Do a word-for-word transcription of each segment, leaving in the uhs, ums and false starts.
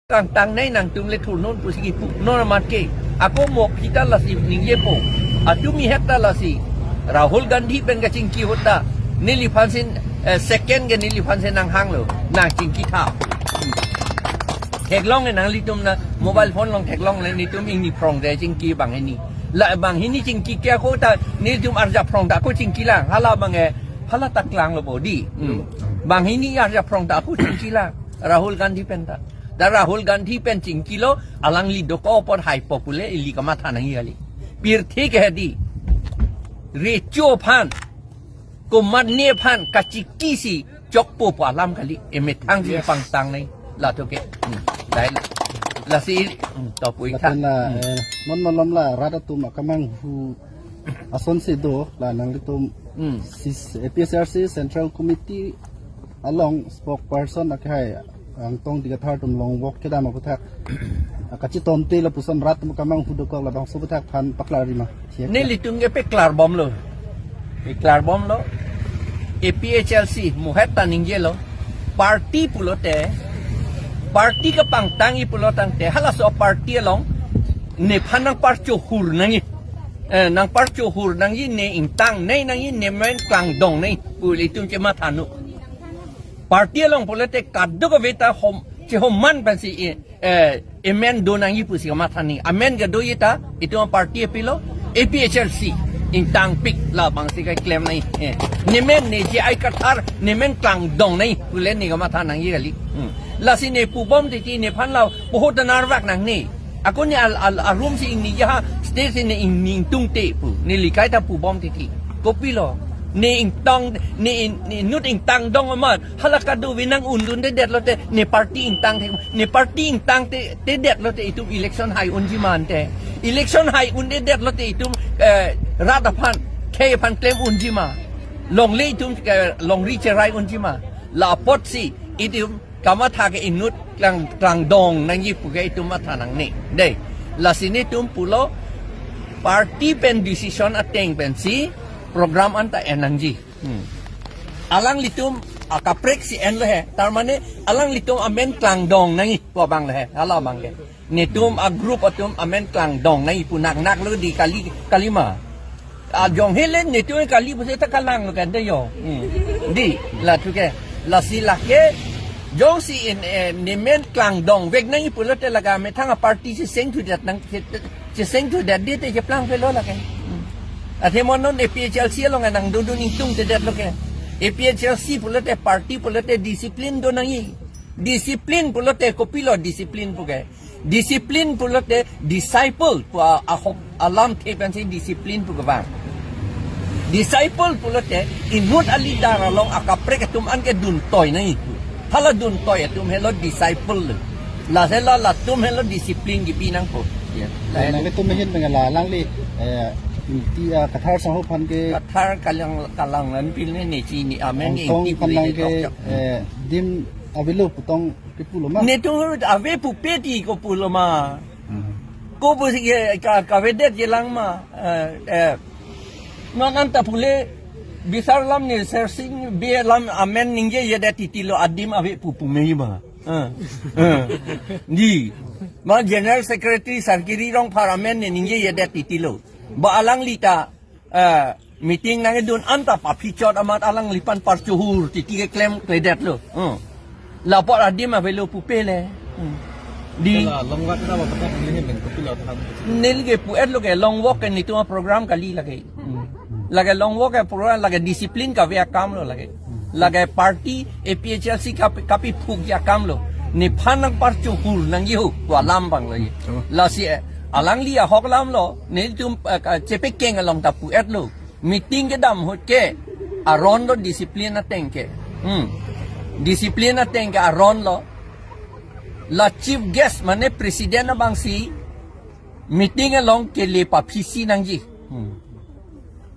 Kangtang nei nangtum le thurnon pusi kipu. Non amat ke. Ako mo phita lasi ningjepo. Atum ihet ta lasi. Rahul Gandhi pen kachingki ahut ta. Neliphan si, eh, second ke neliphan si nanghanglo. Nangchingki tha. Theklong e nanglitum na mobile phone along theklong le netum ingni phrong de chingki banghini. La banghini chingki ke ako ta netum arja phrong ta ako chingki lang. Hala bang e, hala ta klanglo bo di. Hmm. Banghini arja phrong ta ako chingki lang. Rahul Gandhi pen ta. Da Rahul Gandhi pen chingkilo, alangli dokok apot haipo pule ili kamatha nangji kali. Pirthe ke di. Recho aphan, komatne aphan kachingki si chokpo pu alam kali. Emethang si Yes. pangtang nei. Lato ke. Hmm. Dai. Lasi, hmm, to pu itha. Lapen la, Hmm. eh, non malom la rat atum akamanghu asonsi do, la nanglitum Hmm. sis-, A P H L C Central Committee along spokesperson akhai Angtong Dikathar atum long walk kedam aputhak, ah, kachitomte lapuson rat atum akamanghu dokok labangso aputhak aphan paklarji ma. Thiak. Nelitum ke peklar bomlo. Peklar bomlo. A P H L C muhet ta ningjelo. Party pulote, party kepangtangji pulo tangte, halaso party along nephan nangparchohur nangji. Eh, nangparchohur nangji, ne ingtang nei nangji, ne men klangdong nei pu ilitum chematha nu. Party along pulote kadokave ta hom, chehoman pensi, eh, eh, amen do nangji pusi kamatha nangji. Amen kedoji ta, itum aparty apilo, A P H L C. Ingtangpik labangsi keklem nangji. Eh, ne men ne J I Kathar, ne men klangdong nangji pule ne kamatha nangji kali. Hmm. Lasi ne pubom titi nephan la, poho ta nervak nangne. Ako ne al, al, arum si ingni ja ha, state si ne ingni ingtungte pu. Ne likai ta pubom titi. Kopilo. Ne ingtang, ne in, ne inut ingtangdong amat. Hala kadokave nang-undundedet lote, ne party ingtang the, ne party ingtang te, tedet lote itum election hai unji ma ante. Election hai undedet lote itum, eh, rat aphan, khei aphan klem unji ma. Longle itum, eh, longri cherai unji ma. La apotsi, itum kamatha ke inut klang, klangdong nangji pu ke itum matha nangne. Dei, lasi netum pulo party pen decision ateng pensi program anta en nangji. Hmm. Alanglitum akaprek si enlo he. Tar mane alanglitum amen klangdong nangji pu abang le he. Hala abang ke. Netum a group atum amen klangdong nangji pu naknak lo di kali, kalima. Ajong hele netum kali pusi ta kalanglo kan de yo. Hmm. Di, la thu ke. Lasi lake, jongsi in, eh, ne men klangdong vek nangji pulote lake amethang aparty cheseng thudet nang, che, cheseng thudet di te cheplang-pelo lake. Hmm. Athe mo non A P H L C along nangdodun ingtungtedetlo ke. A P H L C pulote party pulote discipline do nangji. Discipline pulote kopilo discipline pu ke. Discipline pulote disciple pu a, ahok alamthe pensi discipline pu kevang. Disciple pulote inut a leader along akaprek atum an ke duntoi nangji pu. Hala duntoi atum helo disciple lo. La helo latum helo discipline kipi nangpo. Ya. La helo. Nanglitum ahin pen la alangli, eh, ti, ah, Kathar sangho aphan ke Kathar kalang, kalang lan pil ne ne chini amen Angtong ingti aphan pule nang ke, tok tok. Eh, dim avelo pu tong kipulo ma? Netum ave pupe ti kopulo ma. Hmm. Ko pusi ke ka, kavedet jelang ma. Eh, eh. Non anta pule bisar alam ne Sersing Bey alam amen ningjejedet titilo adim ave pupu meji ma. Eh. Eh. Di. Ma General Secretary Sarkiri Rongphar amen ne ningjejedet titilo. Ba alangli ta eh, meeting nangkedun anta paphichot amat alangliphan parchohur titi keklem kledetlo. Hmm. La apot adim avelo pupe le. Hmm. Di. Kala long walk ta ba patak ni hen kopilo tham. Neli ke pu-etlo ke long walk ke netum program kali lake. Hmm. Lake long walk ke program lake discipline kave akam lo lake. Lake party A P H L C kapi, kapiphukji akam lo. Nephan nangparchohur nangji ho. Pu alam abang lo ye. Oh. Lasi, eh, alangli ahok alam lo. Netum, eh, ka, chepekeng along ta pu-etlo. Meeting kedam ahut ke aron lo discipline ateng ke. Hmm. Discipline ateng ke aron lo. La chief guest mane president abangsi meeting along kele paphisi nangji. Hmm.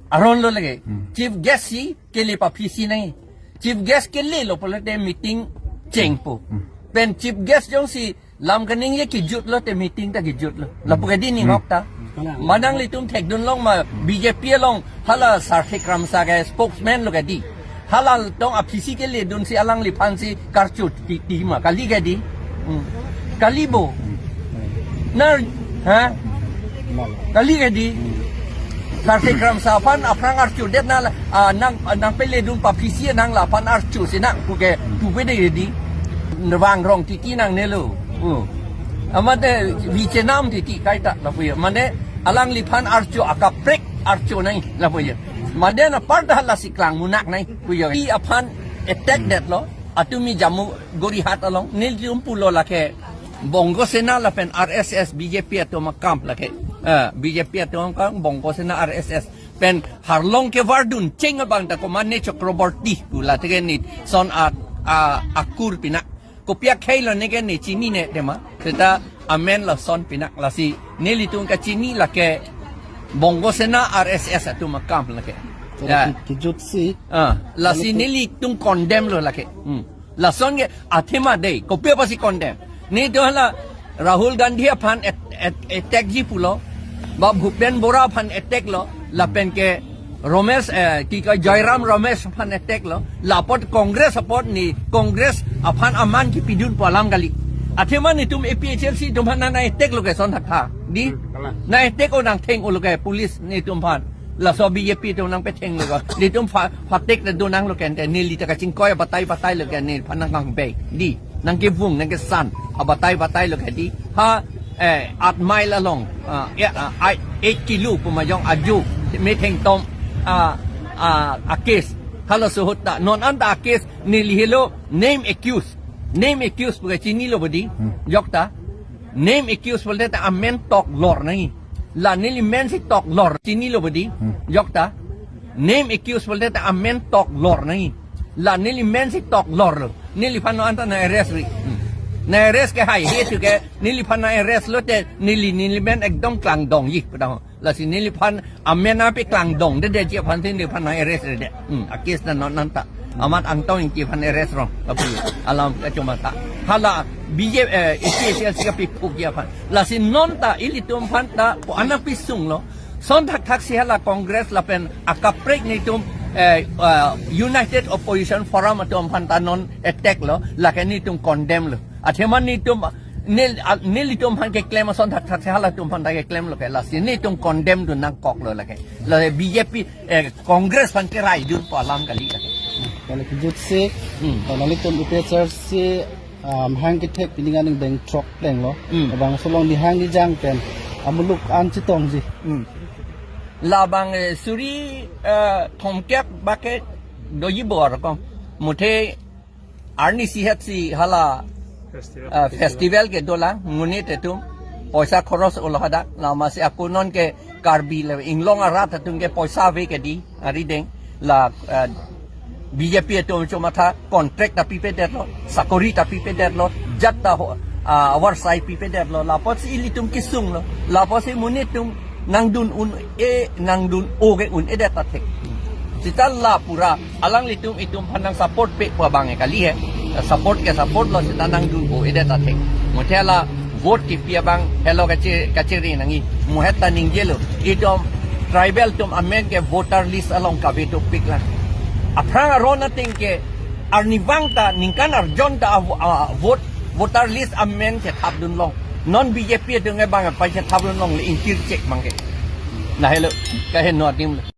Aron lo lake. Hmm. Chief guest si kele paphisi nangji. Chief guest kelelo pulote meeting chengpo. Hmm. Pen chief guest jongsi lam kaningje kejutlo te meeting ta kejutlo. Lapu ke di ni Hmm. ngok ta. Hmm. Ma nanglitum thekdun long ma B J P along hala Sarthik Ramsa ke spokesman lo ke di. Hala tong aphisi keledun si alangliphan si karchot ti, ti ma kali ke di. Hmm. Kali bo. Na, ha? Kali ke di. Kartik Kramsa aphan aphrang archo det na, ah, nang, nangpeledun paphisi nang laphan archo si nang puke pupe de di. Nervang rong titi nangnelo. Oh. Amate vichenam titi kaita lapu ya. Mane alangliphan archo akaprek archo nai lapu ya. Mane na parda lasi klang munak nai pu ya. I aphan attack detlo. Atumi jamu Gorihat along nelitum pulo lake Bongo Sena lapen R S S B J P atum akam lake. Eh, B J P atum akam Bongo Sena R S S. Pen harlong kevardun cheng abang ta komat ne Chakraborty pu la teke ne son a, a, akur pinak. Kopi akhei lo neke ne chinine tema. Seta amen lason pinak lasi nelitum kachini lake Bongo Sena R S S atum akam lake. Ya. Kejut si. Ah, lasi nelitum condemn lo lake. Hmm. Lason ke athema dei, kopi apotsi condemn? Netum hala Rahul Gandhi aphan at-, at-, attack ji pulo, ba Bhupen Bora aphan attack lo, lapen ke Ramesh, eh, ki koi Jairam Ramesh aphan attack lo, lapot Congress apot ne, Congress aphan aman kipidunpo alam kali. Athema netum A P H L C atum aphan na attack lo ke son thakthak. Di? Hmm, kalang. Na attack o nangtheng o lo ke police netum aphan. Laso B J P atum nangpetheng lo ko. Netum pha-, phatek ta do nanglo ke ante neli ta kachingkoi abatai batai lo ke nephan nangkangbei. Di, nangkevung, nangkesan. Abatai batai lo ke di. Ha, eh, aat mile along. Ah, ya, ah, ai, eight kilo pu majong aju. Metheng tom, ah, ah, a case. Halaso ahut ta. Non anta a case neli helo name accused. Name accused pu ke chinilo bo di. Hmm. Jokta. Name accused pulote ta amen tok lor nai. La neli men si tok lor chinilo bo di. Hmm. Jokta. Name accused pulote ta amen tok lor nai. La neli men si tok lor lo. Neliphan non anta nang arrest ri. Hmm. Nang arrest ke haihe tu ke neliphan nang arrest lote neli neli men ekdom klangdong ji pu ta ho. Lasi neliphan amen api klangdong de de ji aphan tin neliphan nang arrest de. Hmm, a case na non anta. Amat Angtong Engti aphan arrest rong. Api alam kachomata. Hala B J, eh, A P H L C kapiphuk ji aphan. Lasi non ta ilitum aphan ta po anak pisung lo. Son thakthak si hala Congress lapen akaprek netum, eh, eh, United Opposition Forum atum aphan ta non attack lo. Lake netum condemn lo. Athema netum nel, a, nelitum aphan keklem ason thakthak si halatum aphan ta keklem lo ke lasi netum condemn dun nangkok lo lake. La B J P, eh, Congress aphan keraidunpo alam kali lake. Kali kejut si, hmm, kalau nelitum A P H L C, um, hang kethek pini aning deng throk pleng lo. Hmm. Abangso along nihang nijang pen amuluk an chetongji. Hmm. Labang, eh, suri, eh, thomkep bake doji bor kong. Muthe arni sihet si hala, festival, ah, festival kedo la, monit atum poisa khoros ulo hadak, la masi ako non ke Karbi le Inglong arat atum ke poisa ave ke di, ari deng, la, ah, B J P atum chomatha contract ta pipe detlo, sakori ta pipe detlo, jat ta ho, ah, avarsai pipe detlo, lapotsi ilitum kesung lo, lapotsi monit atum nangdun un-e, nangdun o ke un-edet ta thek. Seta la pura alanglitum itum aphan nang support pe pu abang e kali he. Support ke support lo seta nangdun o-edet ta thek. Muthe la vote kipi abang helo kache-, kachiri nangji. Muhet ta ningjelo. Itum tribal atum amen ke voter list along kave dopik lang. Aphrang aron ateng ke arnivang ta ningkan arjon ta a, a, vote, voter list amen chethapdun long. Non B J P atum ke bang apa chethapdun longle ingkir chek bang ke. Lahelo kaheno adim lo.